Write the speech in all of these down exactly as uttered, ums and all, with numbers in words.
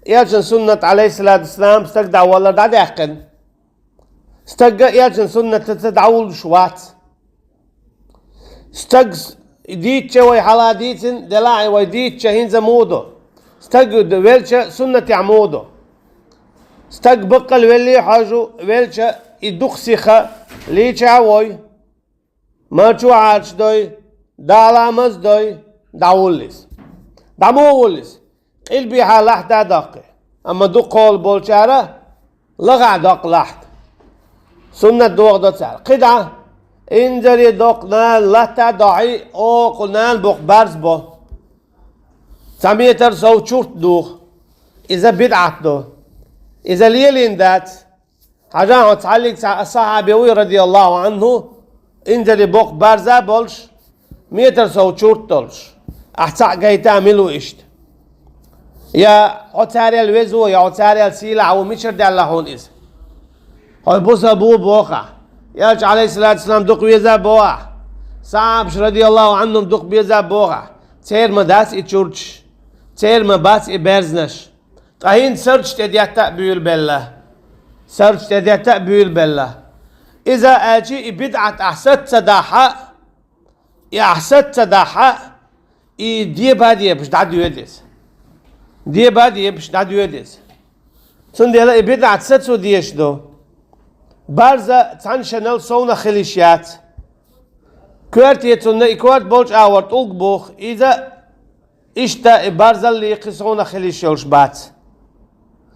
Элчан суннат, алейхиссалату вассалам, стаг дӀаваллар дӀадаьккхина. Стаг а Элчан суннатаца дӀавуллуш вац. Стаг с-, дийцча вай хьала дийцина, делахь а вай дийцча хӀинца муха ду? Стаг д-, велча суннатехь муха ду? Стаг баккъал велли а хьожу, велча и дукха сиха лийча а вой. Марчо Ӏачадой, дала маз дой, дӀавуллис. ДӀа муха вуллис? Къилбехьа лахьта доккхий. Амма дукха кхола болчара лахахь доккха лахьта. Суннат дохадо цара. КхидӀа, инзаре доккха нана латта дохьий, оха нана боккха барз бо. Цхьа метр сов чурт духа. Иза бидӀат ду. Иза лелийна дац. Хьажахьа, цхьаллиг цхьа асхьабе вуй, радияллаху анху, инзаре боккха барза болуш, метр сов чурт долуш. Ахь цхьаъ гайта мила ву иштта? Я хьо царел веза ву, я хьо царел сийлахь ву, мичара даьлла хьуна иза? Хьо буса бу бохахь. Элча, алейхиссалату вассалам, дукха веза бохахь. Сахьабаш, радияллаху анхум, дукха беза бохахь. Церан ма дац и чурташ. Церан ма бац и берзнаш. Ткъа хӀинца сарчу тӀедетта а буьйлабелла. Сарчу тӀедетта а буьйлабелла. Иза аьлчи и бидӀат ахь саца дахьа, и ахь саца дахьа, и деба а дебаш дӀадоьду иза. Деба а дебаш дӀадоьду иза. Цундела и бидӀат сацо дезаш ду. Барза цхьана шанал совнах хила йиш яц. Коьрте цунна и корта болчу агӀор тӀулг бух, иза Иштта и барзалле кхин совнах хила йиш йолуш бац.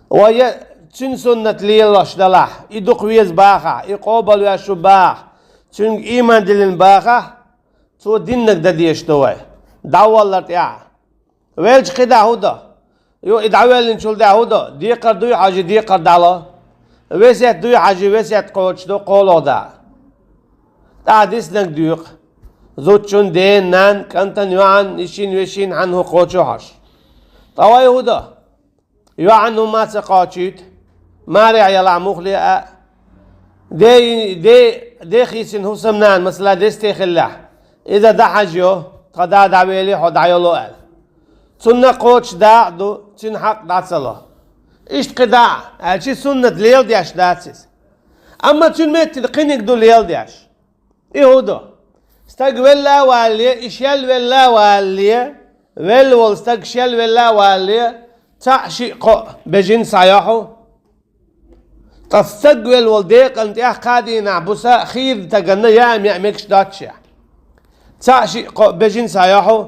Вай я цуьнан суннат лелош далахь, и дукха веза бахахь, и къобалвеш ву бахахь, цуьнга ийман диллина бахахь, цо диннаг дан дезаш ду вай. ДӀаваллар тӀехь. Велча кхидӀа хӀун до? Ю, и дӀавоьллинчул тӀехь хӀун до? Декхар дуй хьажи, декхар дӀало. Весет дуй хьажи, весет кхочуш ду, кхоло да. ТӀаккха диснарг доькъу. Зудчун, ден, нан, кӀантан, йоӀан, йишин, вешин, хьан хӀу кхочу хьожуш. Ткъа вай хӀун до? ЙоӀан хӀума а ца кхочуьйту. Марехь ялахь мухле а. Де, де, де хийсина хӀусамнана, масала, десте хиллехь. Иза дӀахьажайо, тхан да дӀавели, хьо дӀайоло аьлла. Цунна кхочуш дакъа ду, цуьнан хьакъ дӀа ца ло. Иштта кхидӀа а, аьлчи суннат леладеш дац иза. Амма цуьнан меттиг кхиниг ду леладеш. И хӀун ду? Стаг велла а валале, и шел велла а валале, велла волу стаг шел велла а валале, цхьаъ, шиъ, кхоъ бежина схьайо хьо. Ткъа стаг велла волу декъана тӀехь кхаа дийнахь буса хийра стаганна яа меа мегаш доццушехь. Цхьаъ, шиъ, кхоъ бежина схьайо хьо,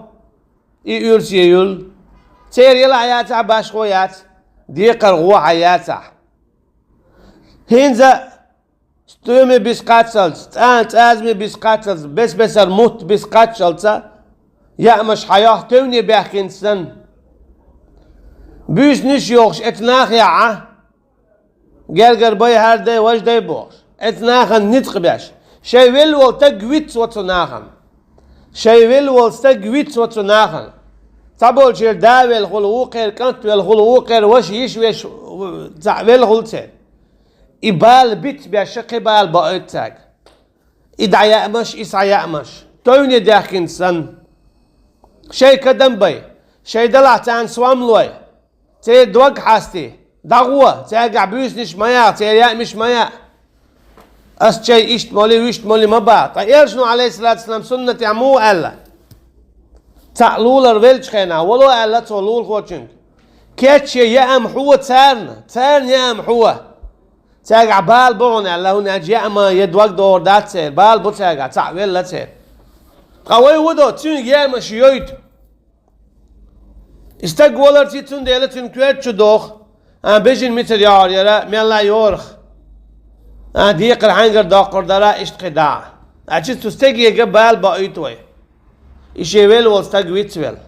и уьрсе юьллу. Церан елахь яцахь, башхо яц, декхар гӀо хьан яцахь. ХӀинца Стоьме биса кхаччалц, цӀа-, цӀазме биса кхаччалц, бес-бесара мутт биса кхаччалца, яамаш хьан йоху тевне баьхкинца санна. Буьйсанаш йохуш эцу нахехь а, гергара бай, хӀара дай, важа дай бохуш, эцу нахана ницкъ беш, шайн велла волу стаг виц вацу нахана. Шайн велла волу стаг виц вацу нахана. Цхьаболчеран да велла хуьлу, вукхеран кӀант велла хуьлу, вукхеран ваша, йиша, вешан цхьаъ велла хуьлу церан. И бала биц беш, кхин бала баойту цаьрга. И дӀаяамаш, и схьаяамаш. Тойне даьхкина санна. Шайн кадам бай. Шайн далахь царна сом лой. Церан дог хьастий. ДӀагӀо. Цаьргахь буьйсанаш ма яха, церан яамаш ма яа. Ас чай иштта моли, вуьшта моли ма баха. Ткъа Элчано, алейхиссалату вассалам, суннатехь муха аьлла? Цхьаъ лулар веллачу хенахь, вало аьлла цо лулахочуьнга. Кечъе яам хьо царна, царна яам хьо. Цаьргахь бала бу хьуна аьлла, хӀунда аьлча яама я дог догӀур дац церан, бала бу цаьргахь, цхьаъ велла церан. Ткъа вай хӀун до, цуьнга яамаш йойту? И стаг валарций цундела цуьнан коьрта чу доху. А, бежина мицара йогӀур яра, мелла йорах. А, декхар хьаьнгара доккхур дара, иштта кхин дӀа. А, чу цу стегега бала баойту вай. И шен велла волу стаг вицвелла.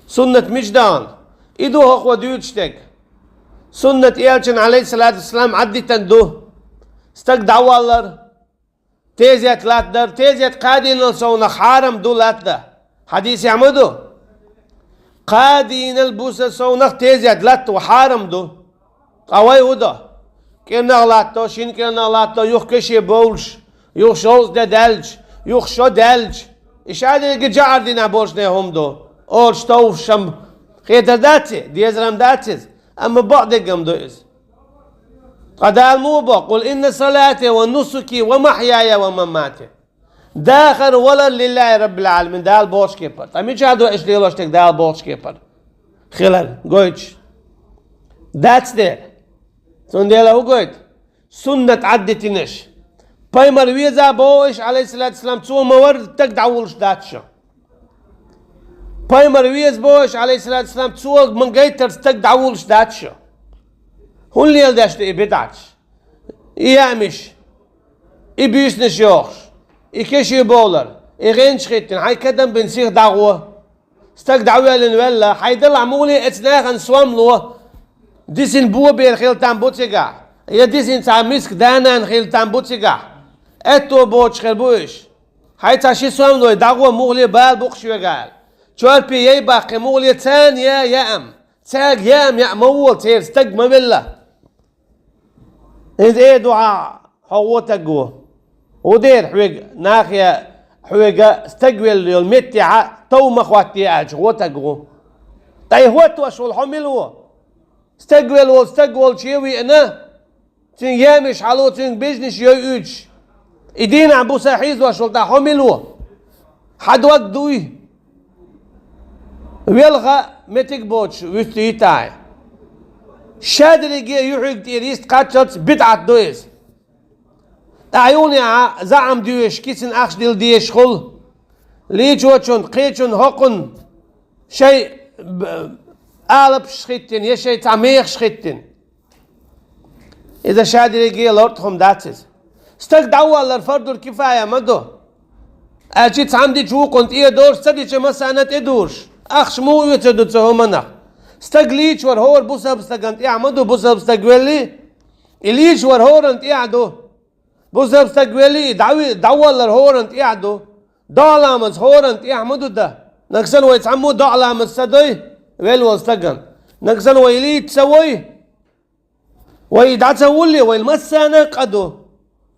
Суннат мича даьхна? И ду хӀокхо дуьйцуш дерг. Суннат Элчан, алейхиссалату вассалам, Ӏаддитан ду. Стаг дӀаваллар, тезет латтадар, тезет кхаа дийнал совнах хьарам ду латтадан. Хьадисехь ма ду? Кхаа дийнал буса совнах тезет латто хьарам ду. Ткъа вай хӀун до? КӀирнах латто, шина кӀирнах латто, юха кеше бовлуш, юха шовзткъа де даьлча, юха шо даьлча. И шадерриге жаӀар дина болчу нехан хӀума ду. Олуш товш шам хетар дац и, дезар-м дац иза. Амма бакъдерг-м ду иза. Ткъа Дала муха боху: «Къул инна салати ва нусуки ва махьяя ва мамати». Дахар, валар лиллахӀи раббил Ӏаламин, Дала бохучу кепара. Ткъа мичахь ду аша лелош дерг Дала бохучу кепара хилар гойтуш? Дац дера. Цундела хӀун гойту? Суннат Ӏаддитинарш. Пайхамар веза боху аша, Ӏалайхиссалату вассалам, цо ма варра стаг дӀавуллуш дац шу. Пайхамар веза боху аша, Ӏалайхиссалату вассалам, цо ма гайтара стаг дӀавуллуш дац шу. ХӀунда леладеш ду и бидӀаташ? И яамаш, и буьйсанаш йохуш, и кеши бовлар, и гӀенчу хӀиттина, хьайн кадам бина сиха дӀагӀо. Стаг дӀавоьллина велла, хьайн делахь муха ле оцу нахана сом ло? Дисина бобер хила там бу цигахь, я дисина цхьа миска да-нана хила там бу цигахь. Аьтто боцуш хир бу уьш. Хьайн цхьа ши сом лой, дӀагӀо, муха ле бала бу-кх шуьга аьлла. Чорпе яй баккхий, муха ле царна я яам. Цаьрга яам яа ма волу, церан стаг ма велла. Иза э ду хьан, хьо гӀо таг ву. ХӀун дера хьоьга, нахе, хьоьга стаг велла йолу меттехьа тов ма хӀоттае аьлча, гӀо таг ву. Ткъа и хӀоттош волу хьо мила ву? Стаг велла волу стаг волчу веана, цуьнан яамаш хьало, цуьнга бизнес йойуьйтуш, и дийнахь буса хьийзош волу тӀаккха хьо мила ву? Хьан дог дуй? Велха меттиг боцуш вуьстуьйтахьа. Шадерриге юьхьиг тӀера йист кхаччалц бидӀат ду иза. ТӀаьхьа юханехьа заам доьшуш, кисина ахча дилла дезаш хуьлу. Лийчочун, кхечун, хӀокхун шайн б-, алапаш хӀиттина, я шайн цхьа мехаш хӀиттина. Иза шадерриге лартӀахь хӀума дац иза. Стаг дӀаваллар фардул кифая ма ду. Аьлча цхьамма дича вукхунна тӀе а доруш, ца дича массарна тӀе а доруш. Ахча муха оьцур ду цу хӀуманах? Стаг лийча вара хӀора бусалба стагана тӀехь ма ду, бусалба стаг велли, и лийча вара хӀорана тӀехь ду. Бусалба стаг велли, и дӀави-, дӀаваллар хӀорана тӀехь ду. ДоӀа ламаз хӀорана тӀехь ма ду дан. Нагахь санна вай цхьаммо а доӀа ламаз ца дой, велла волу стагана. Нагахь санна вай лийча ца вой, вай дӀа ца вулле, вай массарна а къа ду.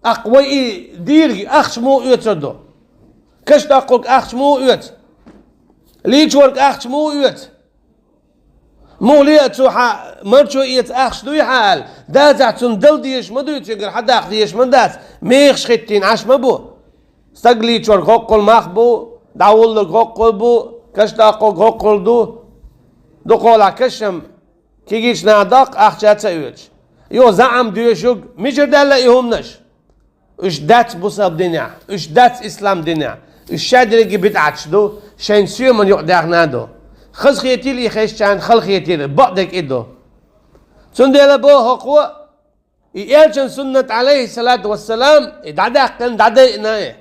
ТӀаккха вай и дийриг ахча муха оьцур ду? Каш доккхург ахча муха оьцу? Лийча верг ахча муха оьцу? Муха ле а цо хьан марчо эца ахча дуй хьан аьлла, дацахь цунна дала дезаш ма дуй, цуьнгара хьан даккха дезаш ма дац, мехаш хӀиттийна Ӏаш ма бу. Стаг лийча верг хӀоккхул мах бу, дӀавуллург хӀоккхул бу, каш доккхург хӀоккхул ду. Дукхахьолахь каш-м кегийчу наха доккху ахча ца оьцуш. Юха заам доьшург, мичара даьлла и хӀуманаш? Уьш дац бусалба динехь, уьш дац ислам динехь, уьш шадерриге бидӀаташ ду, шайн соьман юкъа даьхна а ду. Хазахетийла и хезчарна, халахетийла, бакъдерг и ду. Цундела боху хӀокхо, и элчан суннат, Ӏалайхиссалату вассалам, и дӀадаьккхина, дӀадайъина и.